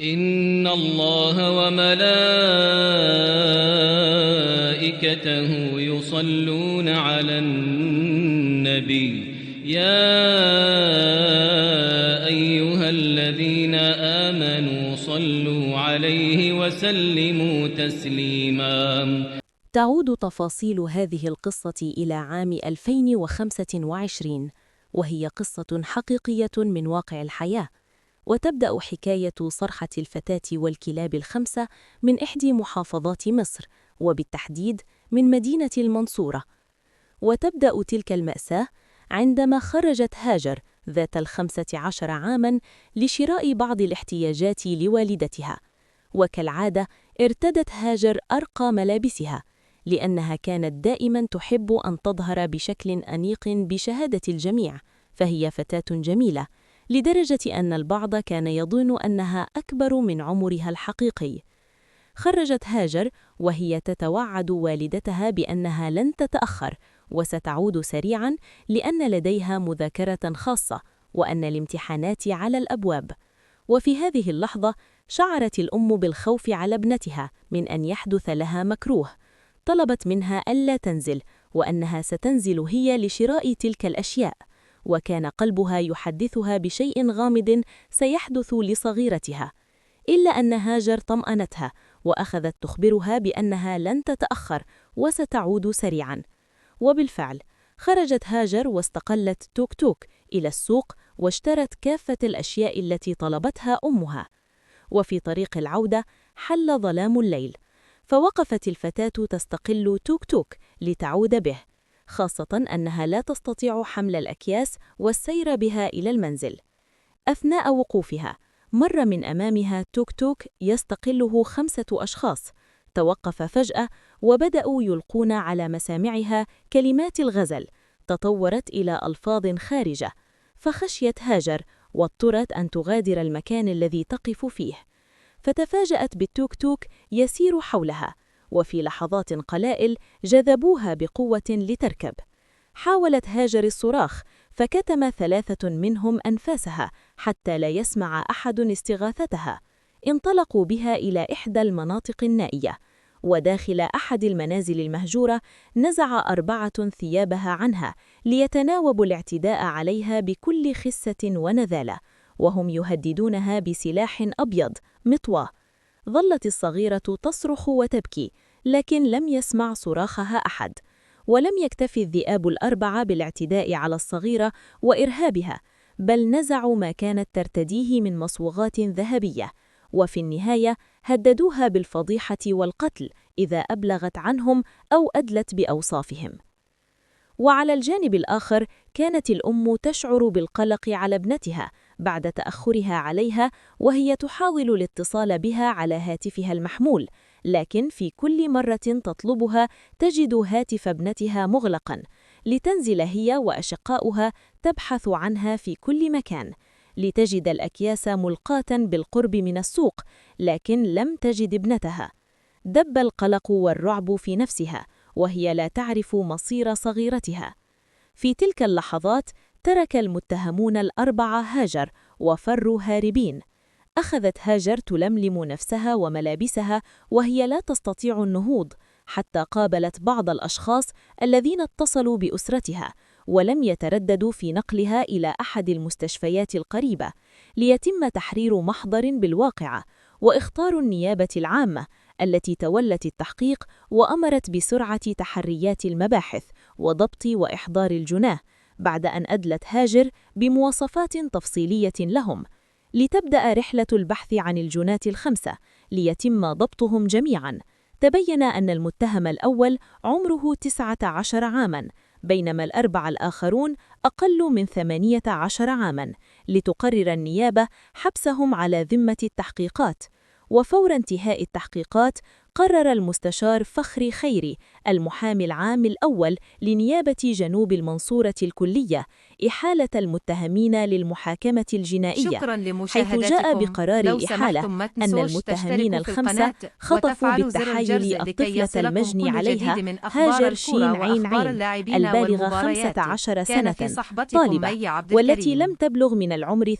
إن الله وملائكته يصلون على النبي يا أيها الذين آمنوا صلوا عليه وسلموا تسليما. تعود تفاصيل هذه القصة إلى عام 2025، وهي قصة حقيقية من واقع الحياة، وتبدأ حكاية صرحة الفتاة والكلاب الخمسة من إحدى محافظات مصر، وبالتحديد من مدينة المنصورة. وتبدأ تلك المأساة عندما خرجت هاجر ذات 15 عاماً لشراء بعض الاحتياجات لوالدتها. وكالعادة ارتدت هاجر أرقى ملابسها، لأنها كانت دائماً تحب أن تظهر بشكل أنيق بشهادة الجميع، فهي فتاة جميلة، لدرجة أن البعض كان يظن أنها أكبر من عمرها الحقيقي. خرجت هاجر وهي تتوعد والدتها بأنها لن تتأخر وستعود سريعاً، لأن لديها مذاكرة خاصة وأن الامتحانات على الأبواب. وفي هذه اللحظة شعرت الأم بالخوف على ابنتها من أن يحدث لها مكروه. طلبت منها ألا تنزل، وأنها ستنزل هي لشراء تلك الأشياء، وكان قلبها يحدثها بشيء غامض سيحدث لصغيرتها. إلا أن هاجر طمأنتها وأخذت تخبرها بأنها لن تتأخر وستعود سريعاً. وبالفعل خرجت هاجر واستقلت توك توك إلى السوق، واشترت كافة الأشياء التي طلبتها أمها. وفي طريق العودة حل ظلام الليل، فوقفت الفتاة تستقل توك توك لتعود به، خاصة أنها لا تستطيع حمل الأكياس والسير بها إلى المنزل. أثناء وقوفها مر من أمامها توك توك يستقله 5 أشخاص. توقف فجأة وبدأوا يلقون على مسامعها كلمات الغزل تطورت إلى ألفاظ خارجة، فخشيت هاجر واضطرت أن تغادر المكان الذي تقف فيه. فتفاجأت بالتوك توك يسير حولها، وفي لحظات قلائل جذبوها بقوة لتركب. حاولت هاجر الصراخ، فكتم 3 منهم أنفاسها حتى لا يسمع أحد استغاثتها. انطلقوا بها إلى إحدى المناطق النائية، وداخل أحد المنازل المهجورة نزع 4 ثيابها عنها ليتناوبوا الاعتداء عليها بكل خسة ونذالة، وهم يهددونها بسلاح أبيض مطوى. ظلت الصغيرة تصرخ وتبكي، لكن لم يسمع صراخها أحد. ولم يكتفي الذئاب ال4 بالاعتداء على الصغيرة وإرهابها، بل نزعوا ما كانت ترتديه من مصوغات ذهبية، وفي النهاية هددوها بالفضيحة والقتل إذا أبلغت عنهم أو أدلت بأوصافهم. وعلى الجانب الآخر كانت الأم تشعر بالقلق على ابنتها بعد تأخرها عليها، وهي تحاول الاتصال بها على هاتفها المحمول، لكن في كل مرة تطلبها تجد هاتف ابنتها مغلقاً. لتنزل هي وأشقاؤها تبحث عنها في كل مكان، لتجد الأكياس ملقاة بالقرب من السوق، لكن لم تجد ابنتها. دب القلق والرعب في نفسها وهي لا تعرف مصير صغيرتها. في تلك اللحظات ترك المتهمون ال4 هاجر وفروا هاربين. أخذت هاجر تلملم نفسها وملابسها وهي لا تستطيع النهوض، حتى قابلت بعض الأشخاص الذين اتصلوا بأسرتها ولم يترددوا في نقلها إلى أحد المستشفيات القريبة ليتم تحرير محضر بالواقعة، واختار النيابة العامة التي تولت التحقيق وأمرت بسرعة تحريات المباحث وضبط وإحضار الجناه، بعد أن أدلت هاجر بمواصفات تفصيلية لهم. لتبدأ رحلة البحث عن الجناة ال5 ليتم ضبطهم جميعاً. تبين أن المتهم الأول عمره 19 عاماً، بينما ال4 الآخرون أقل من 18 عاماً، لتقرر النيابة حبسهم على ذمة التحقيقات. وفور انتهاء التحقيقات قرر المستشار فخري خيري المحامي العام الأول لنيابة جنوب المنصورة الكلية إحالة المتهمين للمحاكمة الجنائية، حيث جاء بقرار الإحالة أن المتهمين ال5 خطفوا بالتحايل الطفلة المجني عليها هاجر شين عين البالغة 15 سنة طالبة، والتي لم تبلغ من العمر